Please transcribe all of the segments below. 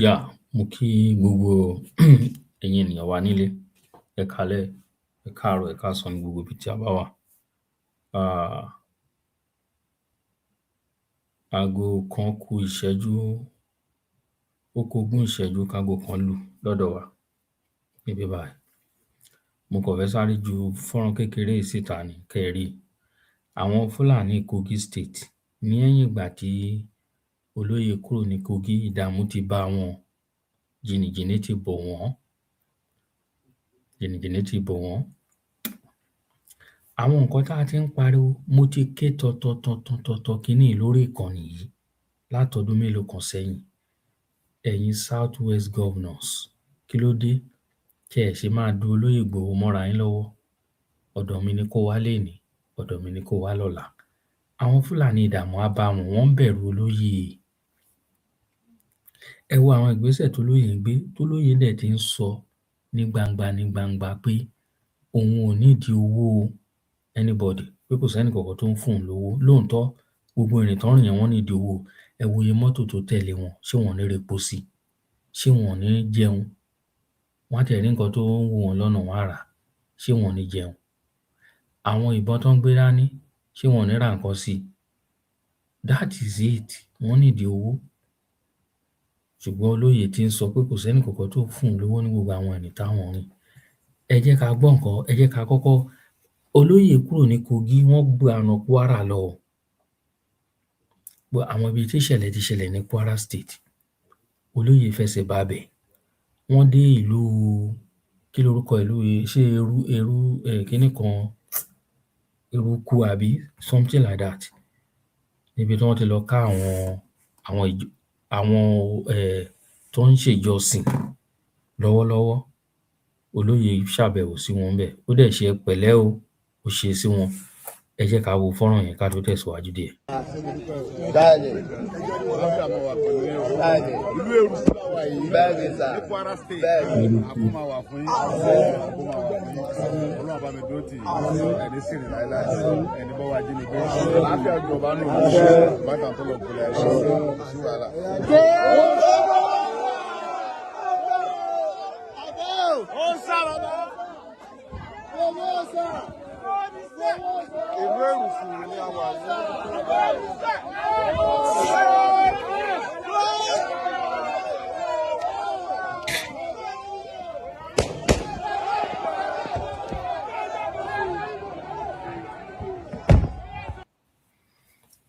Yà, mo kí gbogbo ẹ̀yin ènìyàn wa nílé. Ẹ káalẹ́, ẹ káàárọ̀, ẹ káàsán ní gbogbo ibi tí a bá wà. Aago kan ku ìṣẹ́jú, ó ku ogún ìṣẹ́jú kágo kan lù lọ́dọ̀ wa níbí báyìí. Mo kàn fẹ́ sáré ju fọ́nrán kékeré yìí síta ni kẹ́ ẹ rí i. Àwọn Fúlàní Kogi State, ní ẹ̀yìn ìgbà tí olóyè kúrò ní Kogi, ìdààmú ti bá wọn, jìnnìjìnnì ti bò wọ́n, jìnnìjìnnì ti bò wọ́n. Àwọn nǹkan tá a ti ń pariwo, mo ti ké tọtọtọtọtọ kiní yìí lórí ìkànnì yìí látọdún mélòó kan sẹ́yìn. Ẹ̀yin South West Governors, kí ló dé tí ẹ ṣe máa du olóyè Ìgbòho mọ́ra yín lọ́wọ́? Ọ̀dọ̀ mi ni kó wá lénìí, ọ̀dọ̀ mi ni kó wá lọ́la. Àwọn Fúlàní, ìdààmú á bá wọn, wọ́n ń bẹ̀rù olóyè. Ẹ wo àwọn ìgbésẹ̀ tólóyè ń gbé, tólóyè dẹ̀ ti ń sọ ní gbangba ní gbangba pé òun ò nídìí owó anybody, pé kò sẹ́nì kankan tó ń fún òun lówó. Lóòótọ́, gbogbo ìrìn tán rìn yẹn, wọ́n nídìí owó. Ẹ wo iye mọ́tò tó tẹ̀lé wọn, ṣé wọn ò ní repo sí i? Ṣé wọn ò ní jẹun? Wọ́n á tiẹ̀ rí nǹkan tó ń wù wọ́n lọ́nà, wọ́n á rà á. Ṣé wọn ò ní jẹun? Àwọn ìbọn tán ń gbé dání, ṣé wọn ò ní ra nǹkan sí i? That is it. Wọ́n nídìí owó. Ṣùgbọ́n olóyè ti ń sọ pé kò sẹ́nì kankan tó fún òun lówó ní gbogbo àwọn ìrìn táwọn rìn. Ẹ jẹ́ ká gbọ́ nǹkan, ẹ jẹ́ ká kọ́kọ́ olóyè kúrò ní Kogi, wọ́n gba ọ̀nà Kwara lọ. Àwọn ibi tí ìṣẹ̀lẹ̀ ti ṣẹlẹ̀ ní Kwara State, olóyè fẹsẹ̀ ba bẹ̀. Wọ́n dé ìlú, kí lorúkọ ìlú yìí, ṣé Eru Eru kinní kan, Eruku àbí something like that, níbi tí wọ́n ti lọ ká àwọn tó ń ṣèjọsìn lọ́wọ́lọ́wọ́. Olóyè ṣàbẹ̀wò sí wọn ńbẹ̀, ó dẹ̀ ṣe pẹ̀lẹ́ o, ó ṣe sí wọn. Ẹ jẹ́ ká wo fọ́nrán yẹn ká tó tẹ̀síwájú díẹ̀. Bẹ́ẹ̀ni. Bẹ́ẹ̀ni. Ìlú Eruku la wà yìí. Bẹ́ẹ̀ni sà. Ní Kwara State. Bẹ́ẹ̀ni. Àbó máa wà fún yín. Àbó máa wà fún yín. Ọlọ́run bá mi dúró tì yín. Ẹni sì rìn láéláé. Ẹni bọ́ wá jí ni gbé. Àlàáfíà jọba nù. Bàtà tó lọ kúlẹ̀ ẹ̀ ṣe sí wàhálà. Ìlú Eruku ni a wà yìí.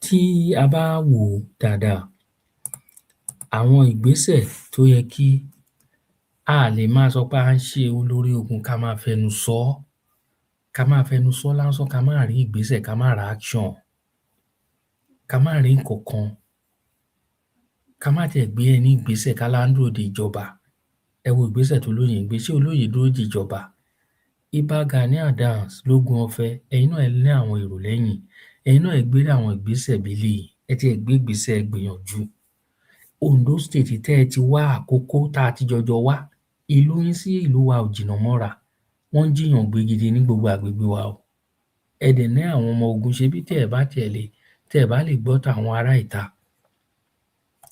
Tí a bá wò ó dáadáa, àwọn ìgbésẹ̀ tó yẹ kí a lè máa sọ pé à ń ṣe olórí ogun, ká máa fẹnu sọ ọ́, ká máa fẹnu sọ́ lásán, ká má rí ìgbésẹ̀, ká má rí action, ká má rí nǹkankan, ká má tiẹ̀ gbé ní ìgbésẹ̀, ká lá ń dúró de ìjọba. Ẹ wo ìgbésẹ̀ tólóyè ń gbé, ṣé olóyè dúró dìjọba? Ìbà Gani Adams lógún ọ̀fẹ́, ẹ̀yin náà ẹ ní àwọn èrò lẹ́yìn, ẹ̀yin náà ẹ gbé àwọn ìgbésẹ̀ bí eléyìí, ẹ tiẹ̀ gbé ìgbésẹ̀, ẹ gbìyànjú. Ondo State tẹ́ ẹ ti wá, Àkókó tá a ti jọjọ wá, ìlú yín sí ìlú wa ò jìnnà mọ́ra. Wọ́n ń jíyàn gbé gidi ní gbogbo àgbègbè wa o. Ẹ dẹ̀ ní àwọn ọmọ ogun, ṣebí tẹ́ ẹ̀ bá tiẹ̀ lè, tẹ́ ẹ̀ bá lè gbọ́ tàwọn ará ìta,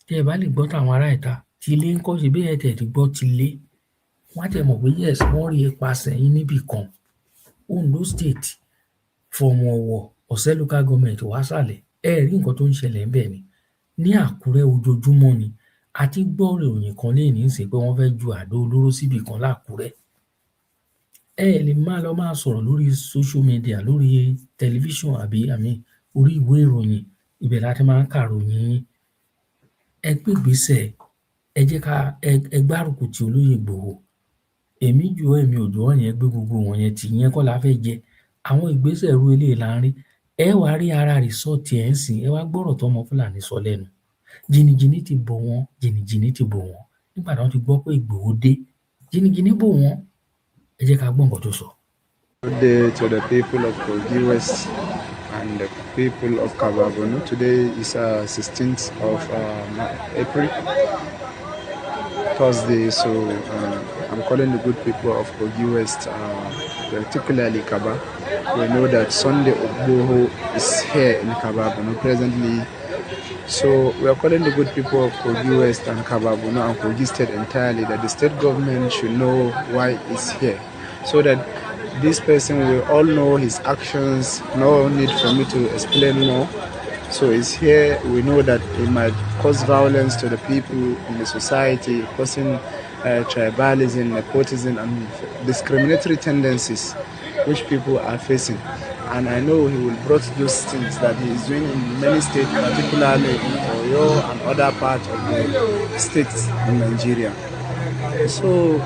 tẹ́ ẹ̀ bá lè gbọ́ tàwọn ará ìta, tilé ńkọ́? Ṣebí ẹ tiẹ̀ ti gbọ́ tilé, wọ́n á tiẹ̀ mọ̀ pé yes, wọ́n rí ipasẹ̀ yín níbì kan. Ondo State, from Ọ̀wọ̀, Ọ̀sẹ́ Local Government wá sàlẹ̀, ẹ rí nǹkan tó ń ṣẹlẹ̀ ńbẹ̀ ni. Ní Àkúrẹ́, ojoojúmọ́ ni a ti gbọ́ ìròyìn kan lénìí nísìnyí pé wọ́n fẹ́ ju àdó olóró síbì kan l'Ákùúrẹ́. Ẹ lè máa lọ máa sọ̀rọ̀ lórí social media, lórí tẹlifíṣàn àbí I mean orí ìwé ìròyìn, ibẹ̀ la ti máa ń kàròyìn yín. Ẹ gbé ìgbésẹ̀, ẹ jẹ́ ká ẹ gbárùkù ti olóyè Ìgbòho. Èmi jù ọ́, èmi ò jù ọ́ yẹn, gbé gbogbo wọ̀nyẹn tì, ìyẹn kọ́ la fẹ́ jẹ. Àwọn ìgbésẹ̀ irú eléyìí là ń rí. Ẹ wá rí ara result ẹ̀ ńsìnyí, ẹ wá gbọ́rọ̀ tọ́mọ Fúlàní sọ lẹ́nu. Jìnnìjìnnì ti bò wọ́n, jìnnìjìnnì ti bò wọ́n nígbà tí wọ́n ti gbọ́ pé Ìgbòho dé, jìnnìjìnnì bò wọ́n. Ẹ jẹ́ ká gbọ́ nǹkan tó sọ. Good day to the people of Kogi West and the people of Kabba-Bunu. Today is 16th of April, Thursday. So I'm calling the good people of Kogi West, particularly Kabba. We know that Sunday Igboho is here in Kabba-Bunu presently. So we are calling the good people of Kogi West and Kabba-Bunu and Kogi State entirely that the state government should know why it's here, so that this person will all know his actions. No need for me to explain more. So it's here. We know that it might cause violence to the people in the society, causing tribalism, nepotism, and discriminatory tendencies which people are facing. And I know he will brought those things that he is doing in many states, particularly in Oyo and other parts of the states in Nigeria. So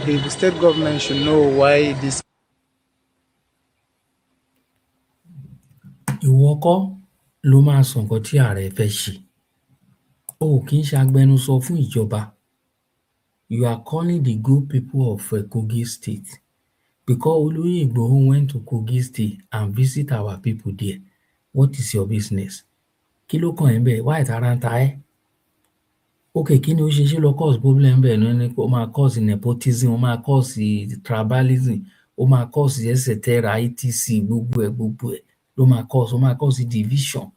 the state government should know why this Ìwọ kọ́ ló máa sọ nǹkan tí ààrẹ fẹ́ ṣe. O ò kì í ṣe agbẹnusọ fún ìjọba. You are calling the good people of Kogi State because Olóyè Igboho went to Kogi State and visit our people there. What is your business? Kí ló kàn ẹ́ ńbẹ̀? Why tára ń ta ẹ́? Okay, kí ni ó ṣe? Ṣé ó lọ cause problem ńbẹ̀ ni? Ó máa cause nepotism, ó máa cause tribalism, ó máa cause et cetera, etc. Gbogbo ẹ̀ gbogbo ẹ̀ ló máa cause, ó máa cause division.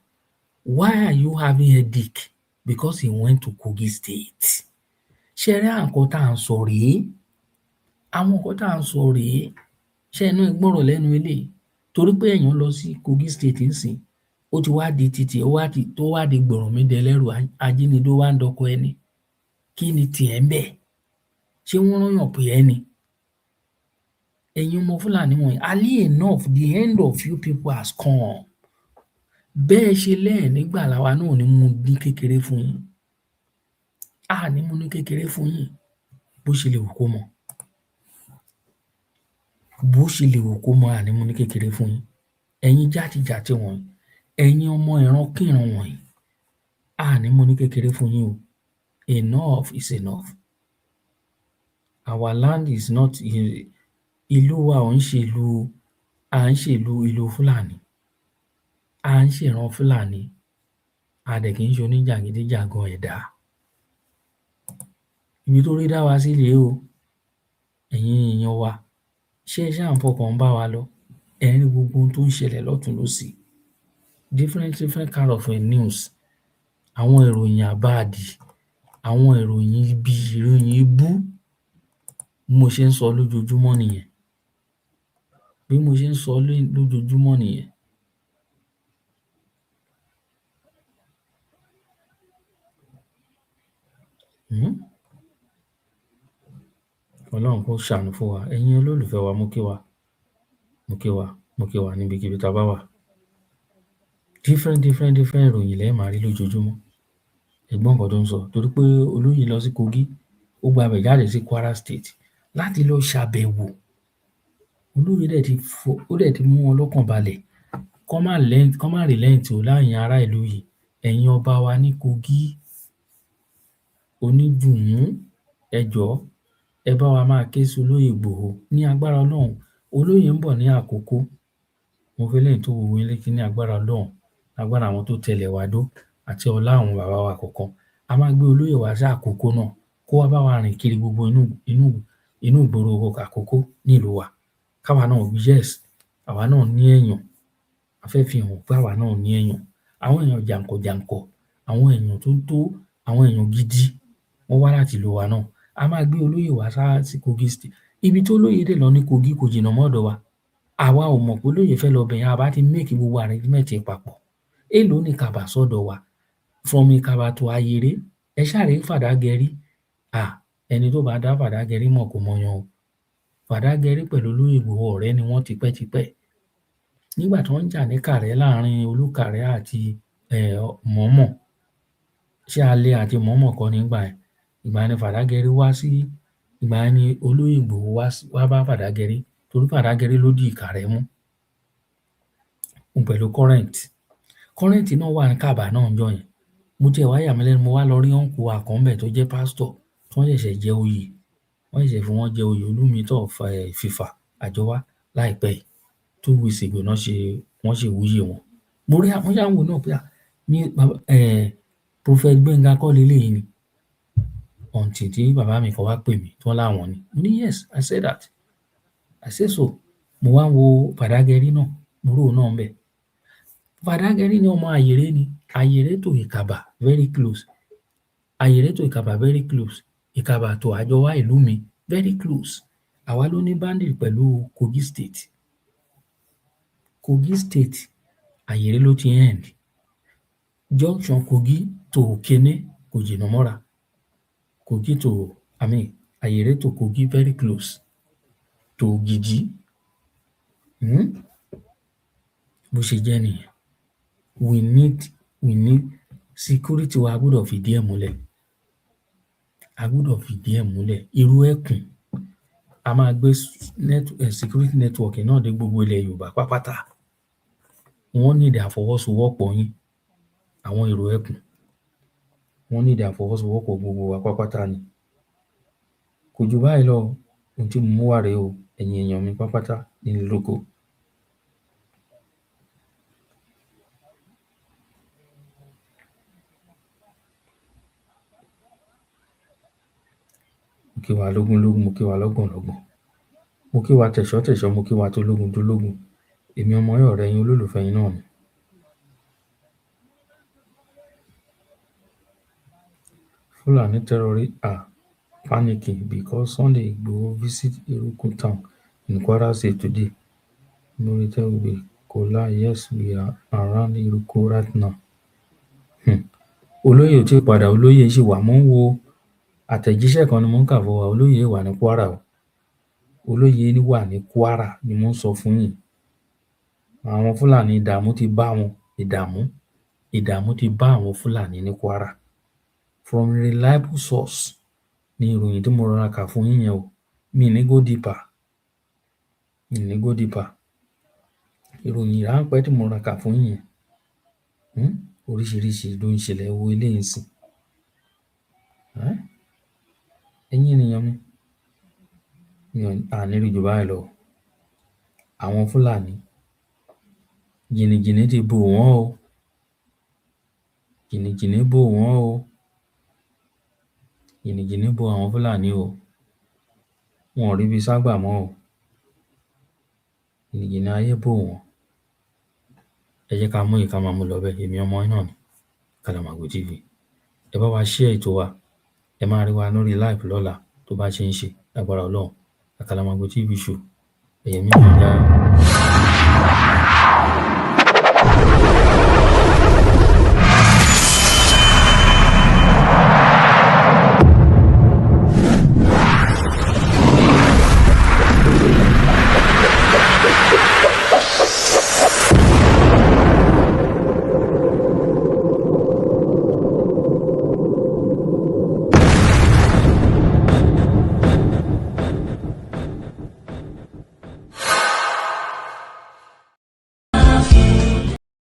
Why are you having headache because he went to Kogi State? Ṣé ẹ rí àwọn nǹkan tá à ń sọ rèé? Àwọn nǹkan tá à ń sọ rèé. Ṣé ẹ náà gbọ́rọ̀ lẹ́nu eléyìí? Torí pé èèyàn lọ sí Kogi State ńsìnyí, ó ti wá di titi, ó wá di tó wá di gbọ̀rọ̀mídẹlẹ́rù, ajínigbé wá ń dọkọ ẹni. Kí ni tiẹ̀ ńbẹ̀? Ṣé wọ́n rányàn pè ẹ́ ni? Ẹ̀yin ọmọ Fúlàní wọ̀nyí, early enough, the end of you people has come. Bẹ́ ẹ ṣe lẹ́ ẹ̀ ní gbà, làwa náà ò ní mú ní kékeré fún yín. A à ní mú ní kékeré fún yín, bó ṣe lè wù kó mọ. Bó ṣe lè wù kó mọ, a à ní mú ní kékeré fún yín. Ẹ̀yin játijàti wọ̀nyí, ẹ̀yin ọmọ ìrankíran wọ̀nyí, a à ní mú ní kékeré fún yín o. Enough is enough. Our land is not, ìlú wa ò ń ṣe ìlú, à ń ṣe ìlú ìlú Fúlàní. À ń ṣèran Fúlàní. A dẹ̀ kì í ṣe oníjàgídíjàgan ẹ̀dá. Ibi tórí dá wa sí rèé o. Ẹ̀yin èèyàn wa, ṣé ẹ ṣáà ń fọkàn bá wa lọ? Ẹ̀ ń rí gbogbo ohun tó ń ṣẹlẹ̀ lọ́tùn lósì. Different different kind of news. Àwọn ìròyìn àbáàdì, àwọn ìròyìn ibi, ìròyìn ibú. Bí mo ṣe ń sọ lójoojúmọ́ nìyẹn. Bí mo ṣe ń sọ lójoojúmọ́ nìyẹn. Ọlọ́run kó ṣàánú fún wa. Ẹ̀yin olólùfẹ́ wa, mo kí wa, mo kí wa, mo kí wa níbikíbi tá a bá wà. Different different different ìròyìn lẹ́ máa rí lójoojúmọ́. Ẹ gbọ́ nǹkan tó ń sọ. Torí pé olóyè lọ sí Kogi, ó gbabẹ̀ jáde sí Kwara State láti lọ ṣàbẹ̀wò. Olóyè dẹ̀ ti fo, ó dẹ̀ ti mú wọn lọ́kàn balẹ̀. Kán má relent o láàrin ará ìlú yìí. Ẹ̀yin ọba wa ní Kogi, Oníjùmú, ẹ jọ̀ọ́, ẹ bá wa máa ké sí olóyè Ìgbòho ní agbára Ọlọ́run. Olóyè ń bọ̀ ní Àkókó. Mo fi eléyìí tó gbogbo yín létí ní agbára Ọlọ́run, agbára àwọn tó tẹlẹ̀ wá dó àti ọlá àwọn bàbá wa kọ̀ọ̀kan. A máa gbé olóyè wá sí Àkókó náà kó wá bá wa rìn kiri gbogbo inú ìgboro Àkókó nílùú wa. Káwa náà, yes, àwa náà ní èèyàn. A fẹ́ fi hàn pé àwa náà ní èèyàn. Àwọn èèyàn jàǹkàn-jàǹkàn, àwọn èèyàn tó tó, àwọn èèyàn gidi, wọ́n wá láti ìlú wa náà. A máa gbé olóyè wá sí Kogi State. Ibi tí olóyè dè lọ ní Kogi kò jìnnà mọ́ ọ̀dọ̀ wa. Àwa ò mọ̀ pé olóyè fẹ́ lọ bẹ̀ yẹn, a bá ti make gbogbo arrangement yẹn papọ̀. Èló ni Ìkàbà sọ́dọ̀ wa? From Ìkàbà to Ayere, ẹ ṣáà rí Fàdágẹrí. Ẹni tó bá dá Fàdágẹrí mọ̀ kò mọ̀yàn o. Fàdágẹrí pẹ̀lú olóyè Ìgbòho, ọ̀rẹ́ ni wọ́n tipẹ́tipẹ́. Nígbà tí wọ́n ń jà ní Ìkàrẹ́ láàrin Olúkàrẹ́ àti Mọ̀ọ́mọ̀, ṣé Alẹ́ àti Mọ̀ọ́mọ̀ kọ́ ni nígbà yẹn? Ìgbà yẹn ni Fàdágẹrí wá sí, ìgbà yẹn ni olóyè Ìgbòho wá bá Fàdágẹrí torí Fàdágẹrí ló di Ìkàrẹ́ mú. Òun pẹ̀lú Current. Current náà wà ní Kàbà náà ńjọ́ yẹn. Mo tiẹ̀ wá yà mí lẹ́nu, mo wá lọ rí uncle wa kan ńbẹ̀ tó jẹ́ pásítọ̀ tí wọ́n ṣẹ̀ṣẹ̀ jẹ oyè, wọ́n ṣẹ̀ṣẹ̀ fi wọ́n jẹ oyè Olúmitọ̀ Fìfà Àjọwá láìpẹ́ yìí. 2 weeks ago ná ṣe wọ́n ṣèwúyè wọn. Mo rí, mo ṣáà ń wò náà pé ní Prophet Gbénga kọ́ leléyìí ni, until tí bàbá mi kan wá pè mí tí wọ́n láwọn ni. Mo ní, "Yes, I said that, I say so." Mo wá ń wo Fàdágẹrí náà, mo rí òun náà ńbẹ̀. Fàdágẹrí ní ọmọ Àyèré ni. Àyèré to Ìkàbà, very close. Àyèré to Ìkàbà, very close. Ìkàbà to Àjọwá ìlú mi, very close. Àwa ló ní boundary pẹ̀lú Kogi State. Kogi State, Àyèré ló ti end. Junction Kogi to Okene kò jìnnà mọ́ra. Kogi to, I mean, Àyèré to Kogi, very close to Ògìjí. Bó ṣe jẹ́ nìyẹn. We need security wa gbọ́dọ̀ fìdí ẹ̀ múlẹ̀. A gbọ́dọ̀ fìdí ẹ̀ múlẹ̀. Irú ẹkùn a máa gbé security network náà dé gbogbo ilẹ̀ Yorùbá pátápátá. Wọ́n need àfọwọ́sowọ́pọ̀ yín, àwọn èrò ẹkùn. Wọ́n need àfọwọ́sowọ́pọ̀ gbogbo wa pátápátá ni. Kò jù báyìí lọ o. Ohun tí mo mú wá rèé o, ẹ̀yin èèyàn mi pátápátá nílé lóko. Mo kí wa lógún lógún, mo kí wa lọ́gbọ̀n lọ́gbọ̀n, mo kí wa tẹ̀ṣọ́ tẹ̀ṣọ́, mo kí wa tológun tológun. Èmi ọmọ yín, ọ̀rẹ́ yín, olólùfẹ́ yín náà ni. Fulani terrorists are panicking because Sunday Igboho visit Eruku town in Kwara State today. Kola, yes, we are around Eruku right now. Olóyè ò tíì padà, olóyè ṣì wà. Mò ń wo àtẹ̀jíṣẹ́ kan ni mò ń kà fún wa. Olóyè wà ní Kwara o. Olóyè wà ní Kwara ni mò ń sọ fún yín. Àwọn Fúlàní, ìdààmú ti bá wọn, ìdààmú, ìdààmú ti bá àwọn Fúlàní ní Kwara. From reliable source ni ìròyìn tí mo rọra kà fún yín yẹn o. Mi ì ní go deeper, mi ì ní go deeper. Ìròyìn ráńpẹ́ tí mo rọra kà fún yín yẹn. Oríṣiríṣi ló ń ṣẹlẹ̀. Ẹ wo eléyìí ńsìnyí. Ẹ̀yin ènìyàn mi, mi ò à ní rí jù báyìí lọ o. Àwọn Fúlàní, jìnnìjìnnì ti bò wọ́n o. Jìnnìjìnnì bò wọ́n o. Jìnnìjìnnì bo àwọn Fúlàní o. Wọn ò ríbi sá gbà mọ́ o. Jìnnìjìnnì ayé bò wọ́n. Ẹ jẹ́ ká mú èyí ká máa mú lọ bẹ́ẹ̀. Èmi ọmọ yín náà ni, Kàlàmàgbò TV. Ẹ bá wa share ètò wa. Ẹ máa rí wa lórí live lọ́la tó bá ṣe ń ṣe lágbára Ọlọ́run. Àkàlàmàgbò TV Show. Ẹ̀yẹ̀mí.